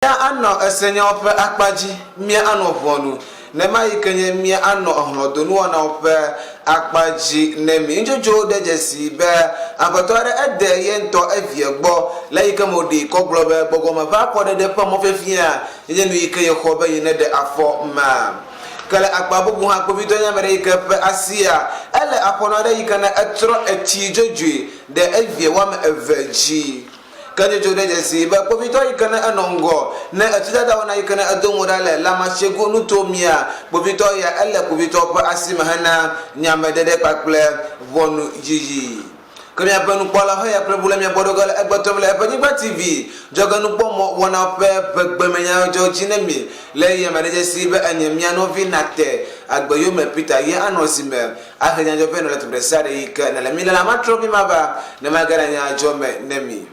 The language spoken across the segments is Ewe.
Mía anɔ esenyawo ƒe akpa dzi, mía anɔ ʋɔnu, ne ma yi ke nye mía anɔ ehlɔ̃donuwɔnawo ƒe akpa dzi ne mi. Nudzodzoewo de dzesii be aƒetɔ aɖe ede ye ŋutɔ evia gbɔ le eyi ke me wòɖee kɔ gblɔ be gbɔgbɔme ƒe afɔɖeɖe ƒe mɔfiafia ye nye nu yi ke yexɔ be yeneɖe afɔ ma. Ke le akpa bubu hã, kpovitɔ nye ame ɖe yi ke ƒe asia ele aƒɔnɔ aɖe yi ke ne etrɔ etsi dzodzoe ɖe evia woame eve dzi. Ke dzodzo ɖe dzesi be kpovitɔ yi ke ne enɔ ŋgɔ ne etudada wɔna yi ke ne edo mo ɖa le Lamashegu nuto mea, kpovitɔ ya ele kpovitɔwo ƒe asi me hena nyameɖeɖe kpakple ʋɔnu yiyi. Ke miaƒe nukpɔla heya kple ʋu le mia gbɔ ɖo ge le egbe tɔm le eƒe nyigba TV dzɔgenukpɔmɔ wɔna ƒe ʋegbemenyawo dzɔ dzi ne mi le eya me ɖe dzesi be enye mia nɔvi Nate Agbeyome Peter ye anɔ zi me Ahe nya dzɔ vɛ nɔ le teƒe ɖe sia ɖe yi ke nèle. Mi le la matrɔ vi mava ne mage ɖe nya dzɔ me ne mi.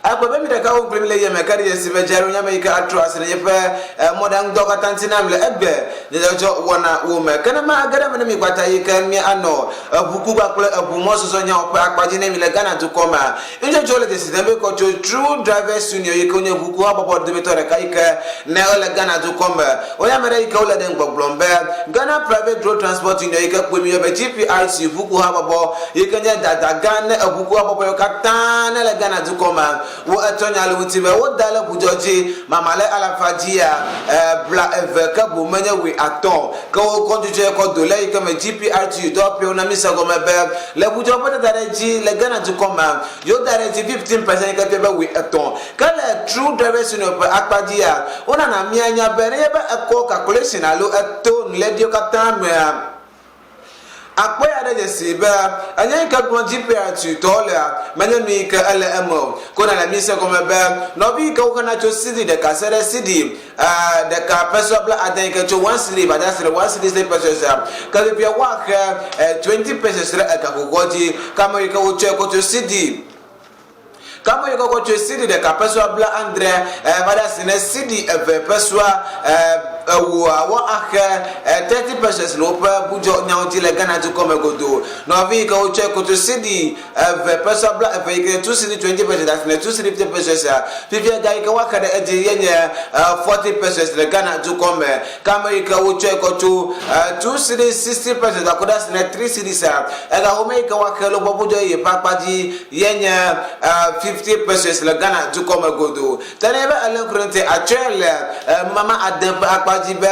Ekpɔe be mi ɖeka wo kpli mi le yeme ke ɖe dzesi be dzeɖo nya me yi ke atrɔ asi le yeƒe mɔɖaŋudɔ katã ŋuti nam le egbe nyadzɔdzɔ wɔna wo me. Ke ne ma age ɖe eme ne mi kpata yi ke mi anɔ eʋuku kpakple eʋu mɔzɔzɔ nyawo ƒe akpa dzi ne mi le Ghana dukɔ mea, nudzɔdzɔwo le dzesi dem be kɔ tso True Drivers Union yi ke wonye ʋuku habɔbɔ dometɔ ɖeka yi ke ne ele Ghana dukɔ me. Wonye ame ɖe yi ke wole ɖem gbɔgblɔm be Ghana Private Road Transport Union yi ke kpɔe mi yɔ be GPRTU ʋuku habɔbɔ yi ke nye dada gã ne eʋuku habɔbɔ yiwo katã ne le Ghana dukɔ mea, wo etɔ nya le ŋuti be wo da le ʋudzɔ dzi mama le alafa dzia bla eve ke boŋ menye wui atɔ ke wo kɔ dzudzɔe kɔ do le yi ke me GPRTU dɔwɔƒewo na mi se gɔme be le ʋudzɔ ƒe dada ɖe dzi le Ghana dukɔ mea, yewo da ɖe dzi 15% yi ke fia be wui etɔ̃. Ke le True Drivers Union ƒe akpa dzia, wonana míanya be nenye be ekɔ calculation alo eto nuléɖiwo katã mea, akpɔe aɖe dzesi be enye yi ke gblɔm GPRTU tɔwo lea, menye nu yi ke ele eme o. Ke wonana míese gɔme be nɔvi yi ke woxena tso cedi ɖeka se ɖe cedi ɖeka pesewa bla ade yi ke tso one cedi va de asi ɖe one cedi six pesewas, ke fifia woaxe 20 pesewas ɖe egaxoxoa dzi. Ke ame yi ke wotsɔe kɔ tso cedi Ke ame yi kɔkɔ tsoe sidi ɖeka pesewa bla adre va ɖe asi ne sidi eve pesewa ewoa woaxe 30 pesewas le woƒe ʋudzɔ nyawo dzi le Ghana dukɔ me godoo. Nɔvi yi ke wotsɔe koto sidi eve pesewa bla eve yi ke nye 2 cedi 20 pesewas ɖe asi ne 2 cedi 50 pesewas fifia ga yi ke woaxe ɖe edzi ye nye 40 pesewas le Ghana dukɔ me. Ke ame yi ke wotsɔe kɔ tso 2 cedi 60 pesewas gakɔ ɖe asi ne 3 cedis ega home yi ke woaxe le woƒe ʋudzɔ yeye ƒe akpa dzi ye nye 50 pesewas le Ghana dukɔ me godoo. Ke nenye be èlé ŋku ɖe eŋuti, àtsɔe le mama ade ƒe akpa dzi be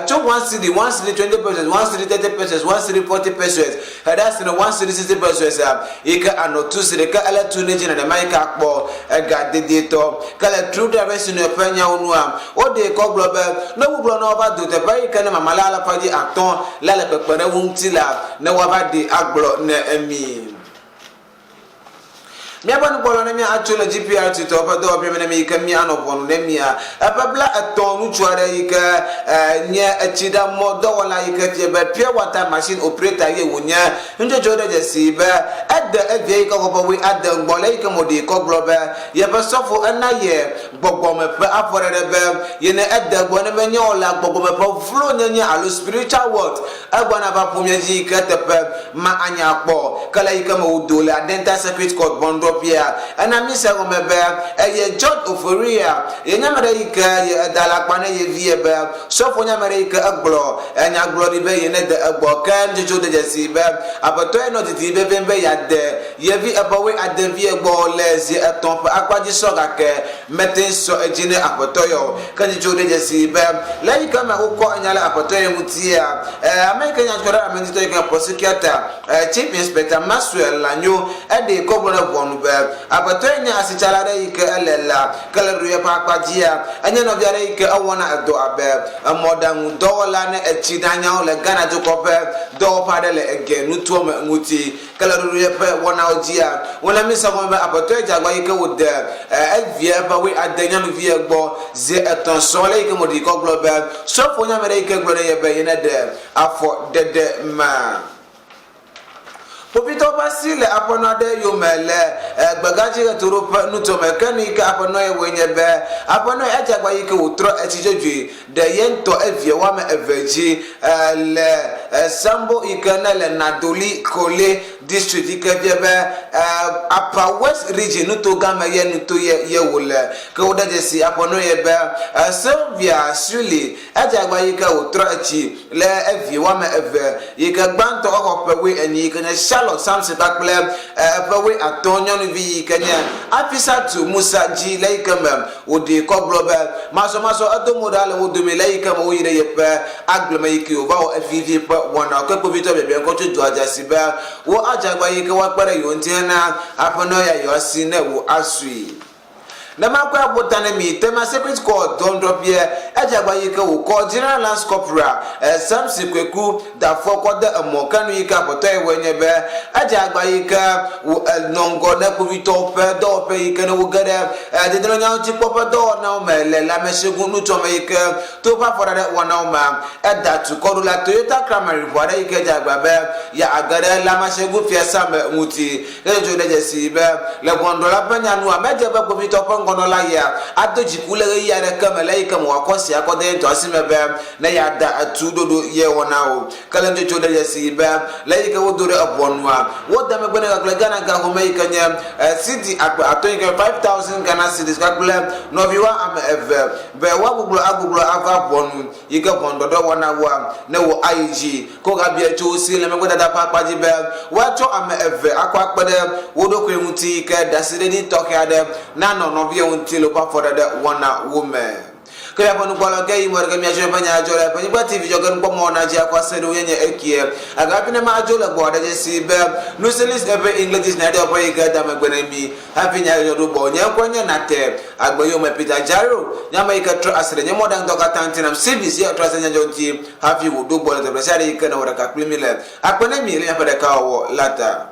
tso one cedi, one cedi 20 pesewas, one cedi 30 pesewas, one cedi 40 pesewas, heɖe asi ne one cedi 60 pesewas yi ke ànɔ tu zi ɖeka ele tu ɖe edzi nenema yi ke àkpɔ ega dedietɔ. Ke le True Drivers Union ƒe nyawo nua, woɖee kɔ gblɔ be ne wogblɔ na wo va do teƒe yi ke ne mama le alafa dzi atɔ̃ la le kpekpeɖeŋu ŋuti la, ne woava ɖee agblɔ ne mi. Míaƒe nukpɔla ne mía atso le GPRT tɔwo ƒe dɔwɔƒe me ne mi yi ke mía anɔ ʋɔnu ne mía. Eƒe bla etɔ̃ ŋutsu aɖe yi ke nye etsiɖamɔ dɔwɔla yi ke fia be pure water machine operator ye wònye. Nudzɔdzɔ ɖe dzesi be ede evia yi ke xɔ ƒe wui ade ŋgbɔ le eyi ke me wòɖee kɔ gblɔ be yeƒe sɔfo ena ye gbɔgbɔme ƒe afɔɖeɖe be ye ne ede egbɔ ne menye o la gbɔgbɔme ƒe vlo nyenye alo spiritual world Egbɔna va ƒomea dzi yi ke teƒe ma anya kpɔ. Ke le yi ke me wòdo le Adenta Circuit Court ʋɔnudrɔ̃ƒea, ena míse egɔme be eye George Ofori-Aah ye nye ame ɖe yi ke ye eda alakpa ne ye vie be sɔfo nye ame ɖe yi ke egblɔ nyagblɔɖi be ye nede egbɔ. Ke nutsotso de dzesii be Aƒetɔe nɔ didim vevie be yeade ye vi eƒe wuiade vie gbɔ le zi etɔ̃ ƒe akpa dzi sɔ gake mete ŋu sɔ edzi ne Aƒetɔ yɔ o. Ke nutsotso de dzesii be le eyi ke me wokɔ enya le Aƒetɔ ye ŋutia, ame yi ke nye atukɔ ɖe ame ŋutitɔ yi ke nye prosecutor, Chief Inspector Maxwell Lanyo, eɖee kɔ gblɔ ɖe ʋɔnu be, Aƒetɔ ye nye asitsala aɖe yi ke ele la ke le ɖoɖoe ƒe akpa dzia, enye nɔvi aɖe yi ke ewɔna edɔ abe emɔɖaŋudɔwɔla ne etsi ɖanyawo le Ghana dukɔ ƒe dɔwɔƒe aɖe le Ege nutoa me ŋuti. Ke le ɖoɖoe ƒe wɔnawo dzia, wona míese gɔme be Aƒetɔe dze agba yi ke wòde evia ƒe wuiade nyɔnuvia gbɔ zi etɔ̃ sɔŋ le eyi ke Mɔɖeɖi kɔ gblɔ be, Sɔfo nye ame ɖe yi ke gblɔ na ye be yeneɖe afɔ ɖeɖe ma. Kpovitɔwo ƒe asi le aƒenɔ aɖe yome le gbegadzi ɣetoɖoƒe nutome. Ke nu yi ke aƒenɔ ye wɔe nye be, aƒenɔ ye edze agba yi ke wòtrɔ etsi dzodzoe ɖe ye ŋutɔ evia woame eve dzi le Sambo yi ke ne le Nadowli Kole District yi ke fia be Upper West Region nuto gã me ye nuto ye ye wòle. Ke wode dzesi aƒenɔ ye be Sylvia Suili Edze agba yi ke wòtrɔ etsi le evi woame eve yi ke gbãtɔ exɔ ƒe wuienyi yi ke nye Charlotte Sampson kpakple eƒe wuiatɔ̃ nyɔnuvi yi ke nye Afisatu Musa dzi le yi ke me wòɖee kɔ gblɔ be masɔmasɔ edo mo ɖa le wo dome le yi ke me woyi ɖe yeƒe agble me yi ke wòva wɔ evivi ƒe wɔnawo. Ke kpovitɔ biabia ŋkɔ tso dua dze asi be wo adze agba yi ke woakpe ɖe yewo ŋuti hena aƒenɔ ya yewoasi ne wò asui. Ne makɔe aƒo ta ne mi, Tema Circuit Court dɔnudrɔ̃ƒeɛ, edze agba yi ke wòkɔ General Lance Corporal Samson Kweku da fɔ kɔ de emɔ ke nu yi ke aƒetɔ ye wɔe nye be edze agba yi ke wò enɔ ŋgɔ ne kpovitɔwo ƒe dɔwɔƒe yi ke ne woge ɖe dedienɔnyawo dzikpɔƒe dɔwɔnawo me le lãmesẽŋu nutoame yi ke to eƒe afɔɖaɖe wɔnawo mea, eda tu kɔ ɖo la Toyota Camry ʋu aɖe yi ke dze agba be yeage ɖe lãmesẽŋu fiasã me ŋuti. Ke Jojo de dzesii be, le ʋɔnudrɔ̃la ƒe nya nua, medze be kpovitɔ ƒe ŋgɔnɔla ya ado dziku le ɣeyiɣi aɖeke me le eyi ke me wòakɔ asi akɔ de ye ŋutɔ asi me be ne yeada etu ɖoɖo ye wɔna o. Ke le Jojo de dzesii be, le eyi ke wodo ɖe eʋɔnua, wode megbe nɛ kpakple Ghana ga home yi ke nye cedi akpe atɔ̃ yi ke nye 5,000 Ghana cedis kpakple nɔviwoa ame eve be woagbugbɔ agbugbɔ ava ʋɔnu yi ke ʋɔnudɔdrɔ̃ wɔna woa ne wò ayi dzi. Ke wogabia tso wo si le megbedada ƒe akpa dzi be woatsɔ ame eve akɔ akpe ɖe wo ɖokui ŋuti ke ɖaseɖiɖi tɔxɛ aɖe nanɔ nɔviawo ŋuti le woƒe afɔɖeɖe wɔnawo me. Ke míaƒe nukpɔlawo ke yi mɔ ɖeke míatsɔ míaƒe nya adzɔ ɖe Ƒenyigba TV dzɔge nukpɔmɔwɔna dzi akɔ ase ɖo yenye ekie. Gake hafi ne madzo le gbɔwò aɖe dzesi be nusilis eƒe English Dictionary dɔwɔƒe yi ke da megbe ne mí hafi nya dzɔdzɔ ɖo gbɔwò. Nye ŋkɔe nye Nate Agbe yome Peter Jairo, nye ame yi ke trɔ asi ɖe nye mɔɖaŋudɔ katã ŋuti nam CVC ye trɔ asi ɖe nye ŋuti hafi wòɖo gbɔ le teƒe sia ɖe yi ke nèwɔ ɖeka kpli mí le. Akpe ne mi le míaƒe ɖekawɔwɔ la ta.